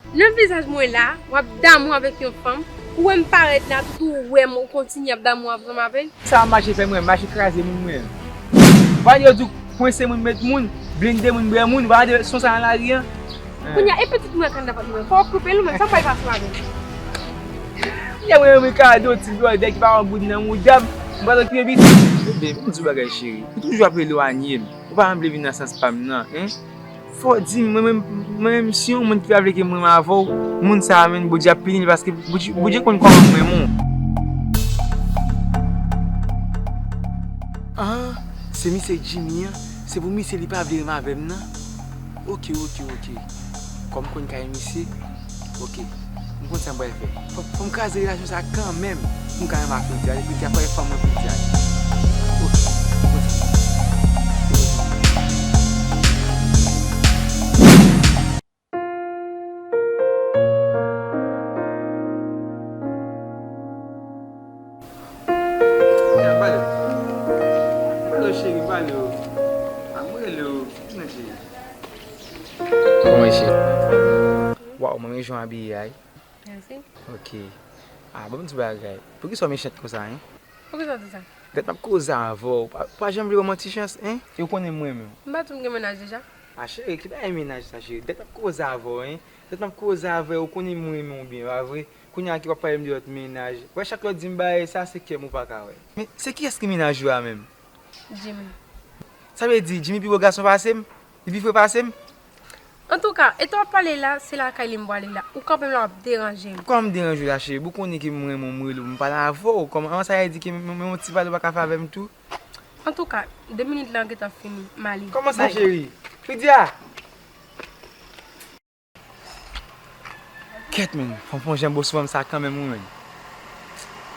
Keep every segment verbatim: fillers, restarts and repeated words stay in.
Nan vizaj mwen la, w ap damou avèk yon fanm, ou wè m parèt la, tout ou wè m, ou kontinye ap damou ansanm avè l. Sa w mache fè mwen, mache kraze moun mwen. Ou pa yo di w kwense moun, met moun, blende moun, brè moun, ou pa tande son sa nan lari an? Kounye a, e pitit mwen kannaval mwen, fò w koupe l ou menm, sa w pral pase avè l? Kounye a mwen renmen kado, ti blòdè ki pa yon goud nan mouda m, m pa t okipe pitit. Bebe, m di w bagay cheri, ou toujou ap elwanye m, ou pa janm vle vin nan sans pa m nan, en? Fò w di m, mwen menm, mwen menm, si yon moun ki pa vle ke m renmen avè w, moun sa a menm, Bondye ap pini l paske Bondye, Bondye konn kòman m renmen w. Ah, se misye Jimmy an, se pou misye li pa vle renmen avè m nan? Oke, oke, oke. Kòm m konn kay misye, oke. M konn sa m pral fè. Fò, fò m kraze relasyon sa kanmenm pou m ka renmen ak Lydia. Lydia fò e fanm mwen pou Lydia. Oke. M konn sa. Pale. Pale, cheri, pale. A mwen rele w. Kòman, cheri? Waw, mwen renmen jan w abiye a wi. Mèsi. Ok. Ah, bon, m di bagay. Poukisa w mechan konsa, en? Poukisa w di sa? Dat m ap koze avè w. Pa, pa janm vle ban mwen ti chans, en? E w konnen m renmen w. M pa di w m gen mennaj deja? Ah, cheri, ki bagay mennaj sa, cheri? Dat m ap koze avè w, en? Dat m ap koze avè w, ou konnen m renmen w byen, pa vre? Kounye a ki w ap pale m de lòt mennaj. Wè, chak lè w di m bagay sa, se kè m ou pa ka wè. Men, se kiyès ki mennaj ou a menm? Jimmy. Sa vle di, Jimmy pi bo gason pase m? Li pi fre pase m? Antouka, eta w ap pale la, se lakay li m prale la. Ou kanpe m la, w ap deranje m. Kòman m deranje w la, cheri? Ou konnen ke m renmen w, m rele w, m pale avè w. Kòman, sa vle di ke menm, menm yon ti pale w pa ka fè avè m tou? Antouka, de minit la gentan fini. M ale. Kòman sa, cheri? Lydia! Kèt, men, fò m fè yon jan bo sou fanm sa kanmenm, wi, men.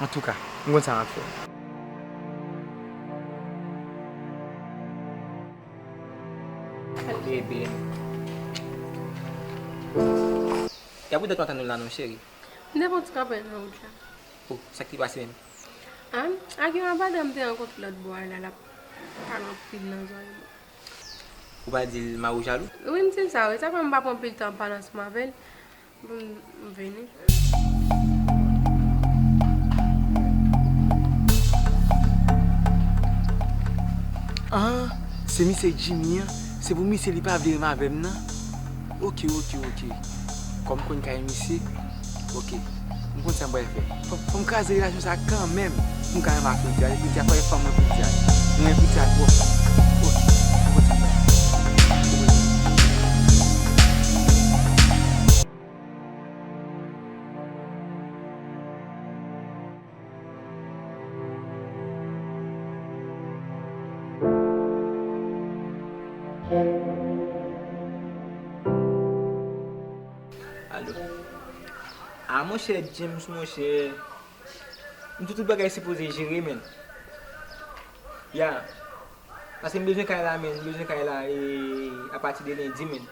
Antouka, m konn sa m ap fè. Bebe. Y ap ou dèt antann nou la non, cheri. M te fè yon ti kanpay nan wout la. Oh, sa k te pase menm? Ah, ak yon madanm m te rankontre lòt bò a la, l ap pale anpil nan zòrèy mwen. Ou pa di l mari w jalou? Wi, m di l sa, wi. Sa fè m pa pran anpil tan ap pale ansanm avè l. Bon, m vini. Ah, se misye Jimmy an. Se pou misye li pa vle renmen avè m nan? Oke, oke, oke. Kòm m konn kay misye, oke. M konn sa m pral fè. Fò, fò m kraze relasyon sa kanmenm pou m ka renmen ak Lydia. Lydia fò e fanm mwen pou Lydia. Mwen renmen Lydia twòp. Oke. M konn sa m pral fè. Alo. Ah, monchè James, monchè. M di w tout bagay sipoze jere, men. Ya. Paske m bezwen kay la, men. M bezwen kay la, e, apati de lendi, men.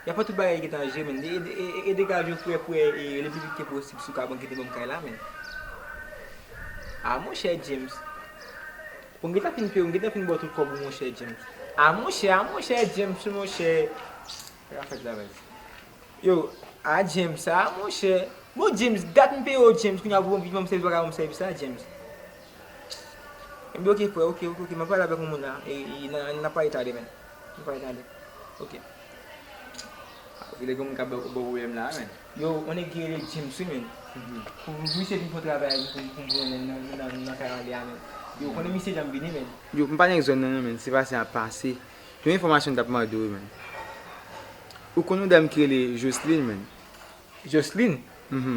Y ap fè tout bagay gentan jere, men. E, e, e, e degaje w frè, frè, e, le pli vit ke posib si w ka ban kite ban m kay la, men. Ah, monchè James. Bon, m gentan fin peye w, m gentan fin ba w tout kòb ou, monchè James. Ah, monchè, ah, monchè James, monchè. Sa ka fèt la, baz. Yo, ah, James, ah, monchè. Bon, James, dat m peye w, James, kounye a pou w vin ban m sèvis, w pa ka ban m sèvis la, James. Ebyen, oke, frè, oke, oke, oke, m ap pale avèk yon moun la. E, e, n a, n a pale talè, men. N a pale talè. Oke. Ah, oke, gen moun k ap ba, ba w pwoblèm la, men. Yo, yon nèg ki rele James, wi, men. Mhm. Pou, pou misye vin fè yon travay pou, pou, pou mwen nan, nan, nan, nan kay anlè a, men. Yo, konnen misye janm vini, men. Yo, m pa nèg zòn nan, non, men. Se pase ap pase. Yon enfòmasyon m t ap mande w, men. Ou konn yon dam ki rele Joseline, men. Joseline? Mhm.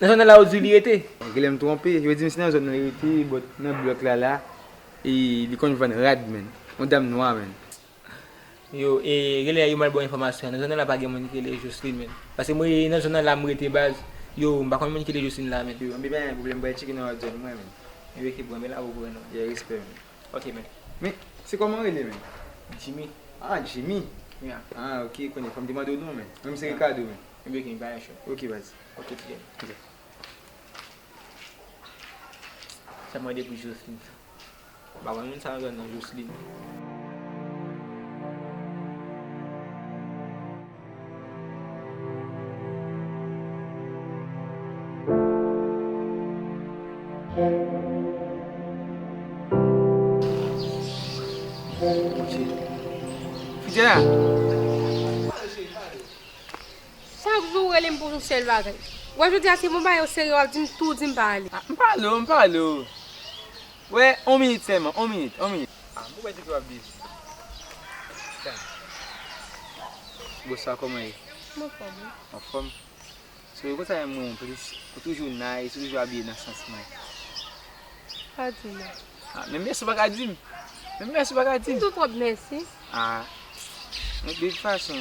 Nan zòn nan la ou di li rete? Genlè m twonpe. Yo di m se nan zòn nan li rete, but nan blòk la la, e li konn vann rad, men. Yon dam nwa, men. Yo, e, genlè yo mal ba w enfòmasyon an. Nan zòn nan la pa gen moun ki rele Joseline, men. Paske mwen, nan zòn nan la m rete baz. Yo, m pa konn moun ki rele Joseline la, men. Yo, anben pa gen pwoblèm, m pral tcheke nan lòt zòn mwen, men. Ebyen, oke, bro, men la ou konnen non. Yeah, respè, men. Ok, men. Men, se kòman w rele, men? Jimmy. Ah, Jimmy? Yeah. Ah, ok, konnen, fò m te mande w non, men. Mwen, m se Ricardo, men. Ebyen, ok, pa gen cho. Ok, baz. Ok, ti Jimmy. Ok. Sa mande pou Joseline. M pa konn moun sa nan zòn nan, Joseline. Jenna! Chak jou ou rele m pou yon sèl bagay. Wè, jodi a, si m ba yo serye, w ap di m tou, di m pa ale. Ah, m pale w, m pale w. Wè, on minit sèlman, on minit, on minit. Ah, m wè depi w ap bizi. Bonswa, kòman ye? M anfòm, wi. Anfòm? So, e konsa menm mwen plis. Ou toujou nice, ou toujou abiye nan sans mwen. Pa di non. Ah, men mèsi ou pa ka di m. Men mèsi ou pa ka di m. M di w twòp mèsi. Ah. Men de tout fason,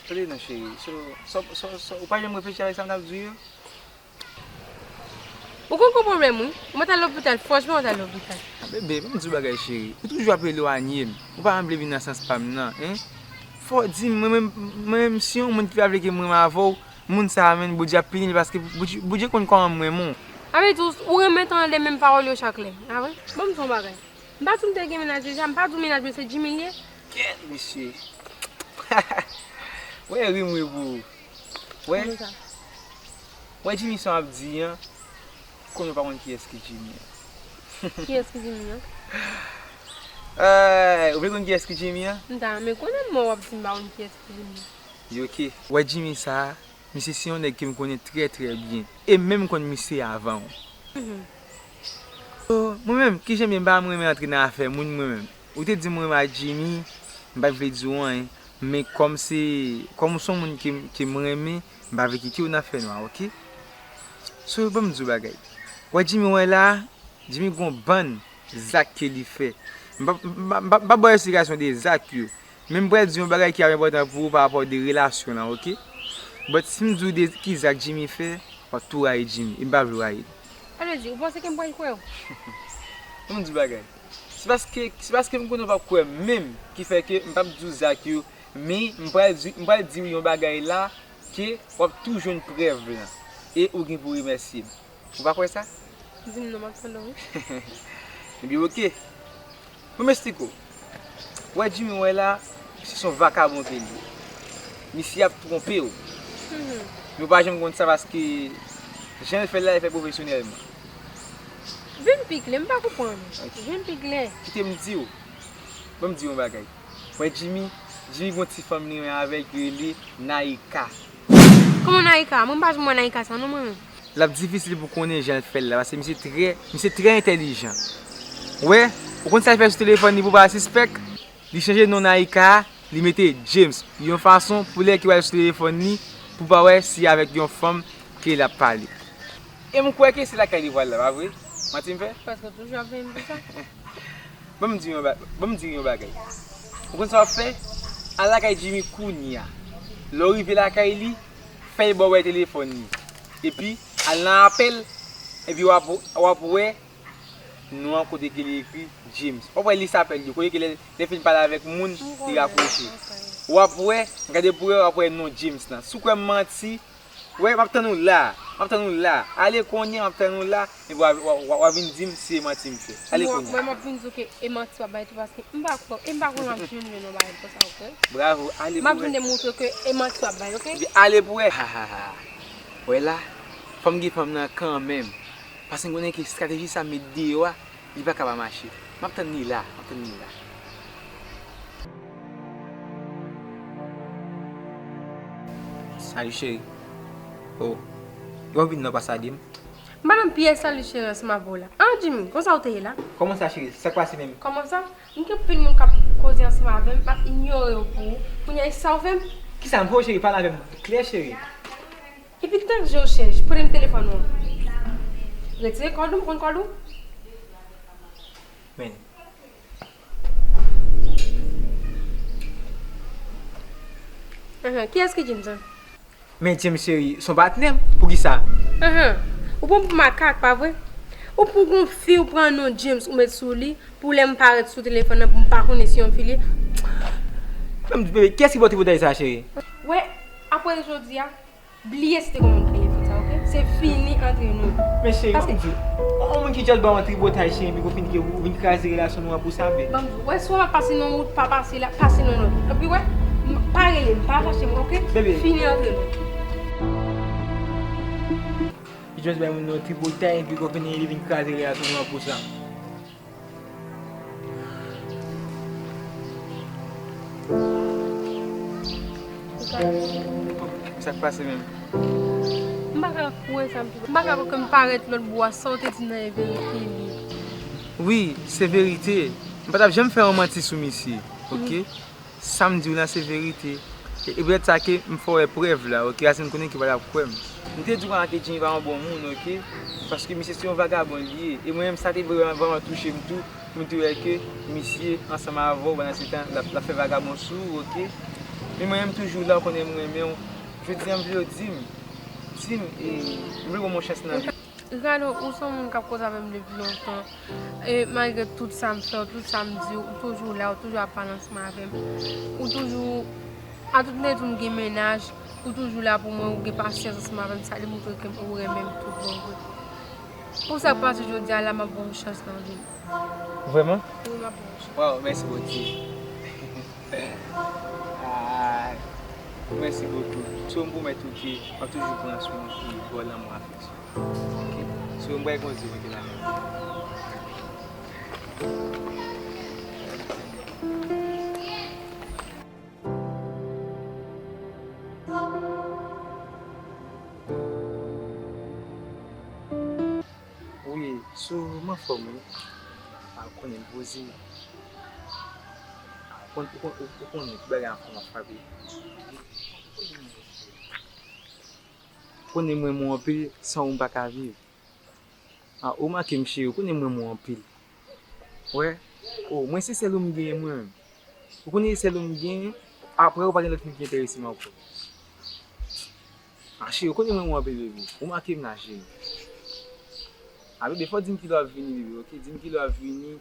tande non cheri. So, so, so, so, ou pa janm reflechi avèk sa m t ap di w yo? Ou konn gwo pwoblèm wi. Ou mèt al lopital, franchman ou mèt al lopital. Ah, bebe, ban m di w bagay cheri. Ou toujou ap elwanye m. Ou pa janm vle vin nan sans pa m nan, en? Fò w di m, mwen menm, mwen menm si yon moun ki pa vle ke m renmen avè w, moun sa a menm, Bondye ap pini l paske Bondye, Bondye konn kòman m renmen w. Sa vle di ou, ou renmen tande menm pawòl yo chak lè. A vre? Ban m di w yon bagay. M pa di w m te gen mennaj deja, m pa di w mennaj mwen se Jimmy l ye. Kèt mesye. Wè ri m ri pou ou. Wè. Kòman sa? Wè Jimmy sa w ap di an, konnen w pa konn kiyès ki Jimmy an. Kiyès ki Jimmy an? Eh, ou vle konn kiyès ki Jimmy an? M ta renmen konnen men w ap di m pa konn kiyès ki Jimmy an. Yo, oke. Wè Jimmy sa a, misye se yon nèg ke m konnen trè, trè byen. E menm m konn misye avan w. Mhm. So, mwen menm, kijan m ye, m pa janm renmen antre nan afè moun, mwen menm. Ou te di m renmen ak Jimmy, m pa t vle di w anyen. Men kòm se, kòm ou se yon moun ke, ke m renmen, m pa vle kite w nan fènwa, oke? So, ban m di w bagay. Wè Jimmy wè la, Jimmy gon bann zak ke li fè. M pa, m pa, m pa, m pa ba w esplikasyon de zak yo. Men m pral di yon bagay ki ap enpòtan pou ou pa rapò de relasyon lan, oke? But si m di w de ki zak Jimmy fè, w ap tou rayi Jimmy. E m pa vle w rayi l. Sa vle di, ou panse ke m pral kwè w? Ban m di w bagay. Se paske, se paske m konnen w p ap kwè m menm ki fè ke m p ap di w zak yo, men m pral di, m pral di w yon bagay la ke w ap tou jwenn prèv lan. E ou gen pou remèsye m. Ou pa kwè sa? Di m non, m ap tande w wi. Ebyen, oke. Pou m esplike w. Wè Jimmy w wè la, misye se yon vakabon ke l ye. Misye ap twonpe w. Mhm. Men w pa janm konn sa paske jan l fè l la, l fè pwofesyonèlman. Vin pi klè, m pa konprann. Ok. Vin pi klè. Kite m di w. Ban m di w yon bagay. Wè Jimmy, Jimmy gon ti fanm li renmen avè l ki rele Naïka. Kòman Naïka? Mwen m pa janm wè Naïka sa non mwen menm. L ap difisil pou konnen jan l fè l la, paske misye trè, misye trè entèlijan. Wè, ou konn sa l fè sou telefòn li pou pa sispèk? Li chanje non Naïka a, li mete James, yon fason pou lè ke w al sou telefòn li, pou pa wè si avèk yon fanm ke l ap pale. E m kwè ke se lakay li pral la, pa vre? Manti m fè? Paske w toujou ap veye m pou sa. Ban m di yon ba-, ban m di yon bagay. Ou konn sa w ap fè? Al lakay Jimmy kounye a. Lè w rive lakay li, fè l ba w telefòn li. Epi, al nan apèl, epi w ap, w ap wè non an kote ke li ekri James. W ap wè lis apèl yo, kote ke lè, lè l fin pale avèk moun, li rakwoche. W ap wè, gade pou wè, w ap wè non James lan. Si w kwè m manti, wè, m ap tann ou la. M ap tann ou la. Ale kounye a, m ap tann ou la. Epi w a, w a, w a, w a vin di m si e manti m fè. Ale kounye a. Mwen, m ap vin di w ke e manti w ap bay tou, paske m pa kwè, e m pa kwè m ap jwenn menm yon bagay konsa, oke? Bravo, ale pou wè. M ap vin demontre w ke e manti w ap bay, oke? Epi ale pou wè. Ha, ha, ha. Wè la, fò m gen fanm nan kanmenm. Paske m konnen ke estrateji sa m met deyò a, li pa ka pa mache. M ap tann li la, m ap tann li la. Salut chérie. Oh. Ou ap vin nan pa salye m? M pa nan pyès salut chérie ansanm avè w la. Ah, Jimmy, konsa w te ye la? Kòman sa, cheri? Sa k pase menm? Kòman sa? M gen anpil moun k ap koze ansanm avè m, m ap inyore yo pou ou. Kounye a, e sa w fè m? Kisa m fè w, cheri? Pale avè m klè, cheri. Epi kite je w chèch, pote m telefòn ou an. Retire kòd ou, m konn kòd ou. Men. Ahan, kiyès ki James an? Men James cheri, se yon patnè m. Poukisa? Ahan. Ou pran m pou makak, pa vre? Ou pou gon fi, ou pran non James, ou met sou li, pou lè m parèt sou telefòn nan, pou m pa konnen si yon fi l ye. Men m di, bebe, kiyès ki ba w tripotay sa, cheri? Wè, apre jodi a, bliye si te gon moun ki rele fi sa, oke? Se fini antre nou. Men cheri, paske ban m di w, yon moun ki just ba w yon tripotay, cheri, epi w fin ke ou vin kraze relasyon nou an pou sa, bebe. Ban m di w, wè, si w ap pase nan wout, pa pase la, pase nan lòt wout. Epi wè, m, pa rele m, pa fache m, oke? Bebe. Fini antre nou. Li just bay moun nan yon tripotay, epi w fin li vin kraze relasyon nou an pou sa. Sa k pase menm? M pa ka kwè sa, m pa ka kwè ke m parèt lòt bò a, sa w te di m nan e verite li ye. Wi, se verite. M pa t ap janm fè yon manti sou misye, oke? Sa m di w la se verite. E, e poutèt sa ke m fè w wè prèv la, oke? Paske m konnen ke w pa t ap kwè m. M te di w konsa ke Jimmy pa yon bon moun, oke? Paske misye se yon vagabon li ye. E mwen menm sa te vrèman, vrèman touche m tou. Pou m te wè ke misye ansanm avè w pandan se tan l ap, l ap fè vagabon sou ou, oke? Men mwen menm toujou la, ou konnen m renmen w. Jodi a m vle w di m, di m, e, m vle w ban m yon chans nan vi. Ricardo, ou se yon moun k ap koze avè m depi lontan. E malgre tout sa m fè w, tout sa m di w, ou toujou la, ou toujou ap pale ansanm avè m. Ou toujou, a tout lè di w m gen mennaj, ou toujou la pou mwen, ou gen pasyans ansanm avè m, sa demontre ke ou renmen m tout bon vre. Pou sa k pase jodi a la, m ap ba w chans nan vi m. Vrèman? Wi, m ap ba w chans. Waw, mèsi Bondye. Ah, mèsi bokou. So, m pwomèt ou ke m ap toujou pran swen w pou bò lanmou afeksyon. Oke? So, m pral kondui mwen ke la. Wi, sou m anfòm wi. A, ou konnen m poze. A, ou konn, ou konn, ou, ou konnen tout bagay anfòm ap frape. Ou konnen m renmen w anpil, san ou m pa ka viv. A, ou make m cheri, ou konnen m renmen w anpil. Wè, o, mwen se sèl ou m genyen mwen menm. Ou konnen se sèl ou m genyen, apre ou pa gen lòt moun ki enterese m ankò. A cheri, ou konnen mwen renmen w anpil bebe. Ou make m la cheri. A bebe, fò w di m kilè w ap vini bebe, oke? Di m kilè w ap vini.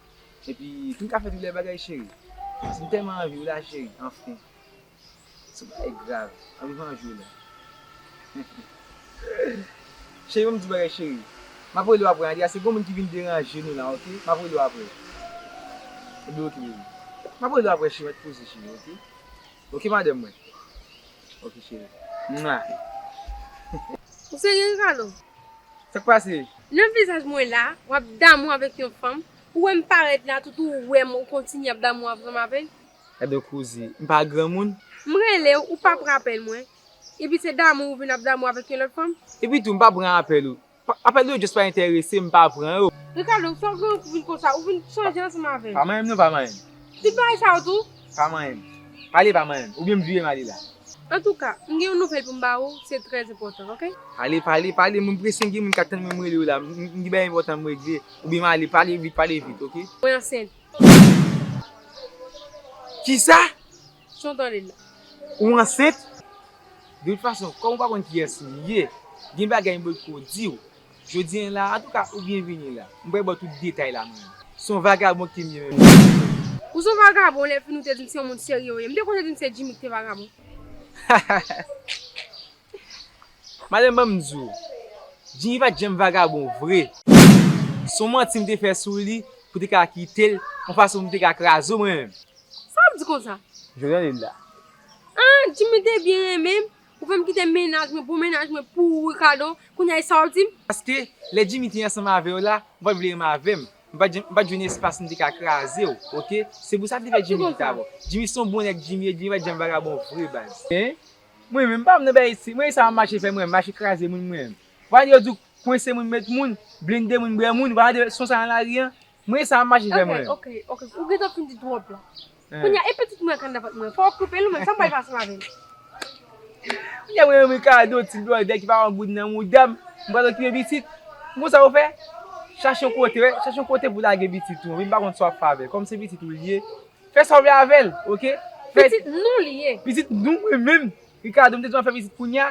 Epi, pou n ka fè tout lè bagay cheri. Si m tèlman anvi w la cheri, anfen. Se yon bagay grav. Anvi m anvi w la. Cheri, ban m di w bagay cheri. M ap rele w apre, Nadia, se gon moun ki vin deranje nou la, oke? M ap rele w apre. Ebyen, oke bebe. M ap rele w apre cheri, mèt poze cheri, oke? Oke madanm mwen. Oke cheri. Mwa. Ou serye Ricardo? Sa k pase? Nan vizaj mwen la, w ap damou avèk yon fanm. Ou wè m parèt la, tout ou wè m, ou kontinye ap damou ansanm avè l. Gade yon koze, m pa granmoun. M rele w, ou p ap rapèl mwen. Epi se damou ou vin ap damou avèk yon lòt fanm? Epi tou, m pa pran apèl ou. Pa, apèl ou just pa enterese m, m pa pran yo. Ricardo, sa w gen pou vin konsa, ou vin chanje ansanm avè m. Pa manyen m non, pa manyen m. Tout bagay sa yo tou? Pa manyen m. Pale pa manyen m. Oubyen m vire m ale la. Antouka, m gen yon nouvèl pou m ba ou, se trè enpòtan, oke? Pale, pale, pale, mwen prese, m gen moun k ap tann mwen, m rele w la. M, m, m gen bagay enpòtan m regle. Oubyen m ale, pale vit, pale vit, oke? Mwen ansent. Kisa? Jan w tande l la. Ou ansent? De tout fason, kòm ou pa konn kiyès ou ye, gen bagay m potko di w. Jodi a la, antouka, ou byenvini la. M pral ba w tout detay la, mwen. Se yon vagabon ke m ye, menm. Ou se yon vagabon, lè fini ou te di m se yon moun serye ou ye. M te kwè w te di m se Jimmy ki te vagabon. Madanm, ban m di w, Jimmy pa t janm vagabon vre. Se yon manti m te fè sou li pou te ka kite l, yon fason pou m te ka kraze w mwen menm. Sa w ap di konsa? Jodi a li la. Ah, Jimmy te byen renmen m. Ou fè m kite mennaj mwen, bon mennaj mwen pou ou, Ricardo. Kounye a, e sa w ap di m? Paske lè Jimmy te ansanm avè w la, ou pa t vle renmen avè m. M pa t, m pa t jwenn espas m te ka kraze w, oke? Se pou sa m te fè Jimmy kite avè w. Jimmy se yon bon nèg, Jimmy, Jimmy pa t janm vagabon vre, baz. Hein? Mwen menm, m pa nan bagay isi. Mwen, sa m mache fè, mwen, mache kraze moun, mwen. Ou pa yo di w kwense moun, met moun, blende moun, bwè moun, ou pa tande son sa nan lari a? Mwen, sa m mache fè, mwen. Ok, ok, ok. Ou gentan fin di twòp la. Hein. Kounye a, e pitit mwen k anndan vant mwen. Fò w okipe l ou menm, sa m pral fè ansanm avè l? Kounye a, mwen, mwen, Ricardo, ti blòdè ki pa yon goud nan mouda m, m pral okipe pitit. M konn sa w fè? Chache yon kote, wè, chache yon kote pou lage pitit ou. Wi, m pa konn sa w ap fè avè l. Kòm se pitit ou l ye, fè sa w vle avè l, oke? Fè pitit nou li ye. Pitit nou, mwen menm. Ricardo, m te di w ap fè pitit kounye a.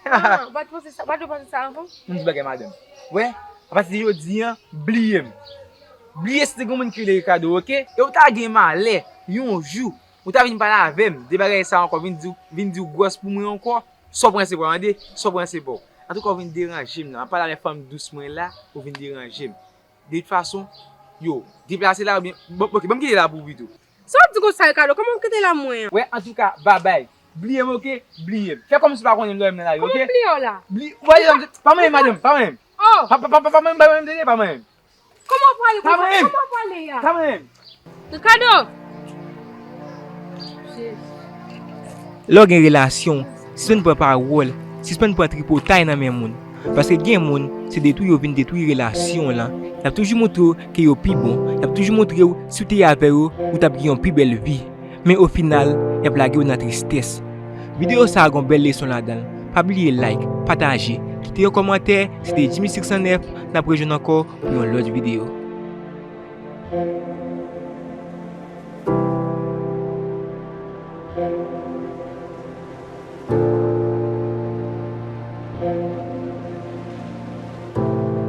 Ah, ou pa t panse sa, ou pa t panse sa anvan? M di bagay madanm. Wè, apati de jodi a, bliye m. Bliye si te gen moun ki rele Ricardo, oke? E ou ta gen malè, yon jou, ou ta vin pale avè m de bagay sa ankò, vin di, vin di w gwòs pou mwen ankò, sa w pran se pa w, tande, sa w pran se pa w. Antouka, ou vin deranje m la, m ap pale avèk fanm dous mwen la, ou vin deranje m. De tout fason, yo, deplase la oubyen, bon, ok, ban m kite la pou ou pito. Sa w ap di konsa, Ricardo? Kòman m kite la mwen an? Wè, antouka, babay. Bliye m, oke? Bliye m. Fè kòmsi w pa konnen m lè m nan lari, oke? Kòman m bliye w la? Bli-, w pa, pa manyen m, madanm, pa manyen m. Oh! Pa, pa, pa, pa, pa manyen m, pa manyen m, tande, pa manyen m. Kòman w pale konsa? Pa manyen m. Kòman w pale a? Pa manyen m. Ricardo! Lè w gen relasyon, Sispann pran pawòl, sispann pran tripotay nan men moun. Paske gen moun, se detwi yo vin detwi relasyon w lan. Y ap toujou montre w ke yo pi bon. Y ap toujou montre w si w te avè yo, ou t ap gen yon pi bèl vi. Men o final, y ap lage w nan tristès. Videyo sa a gon bèl leson ladan l. Pa bliye like, pataje, kite yon kòmantè. Se te Jimmy six oh nine, n ap rejwenn ankò pou yon lòt videyo.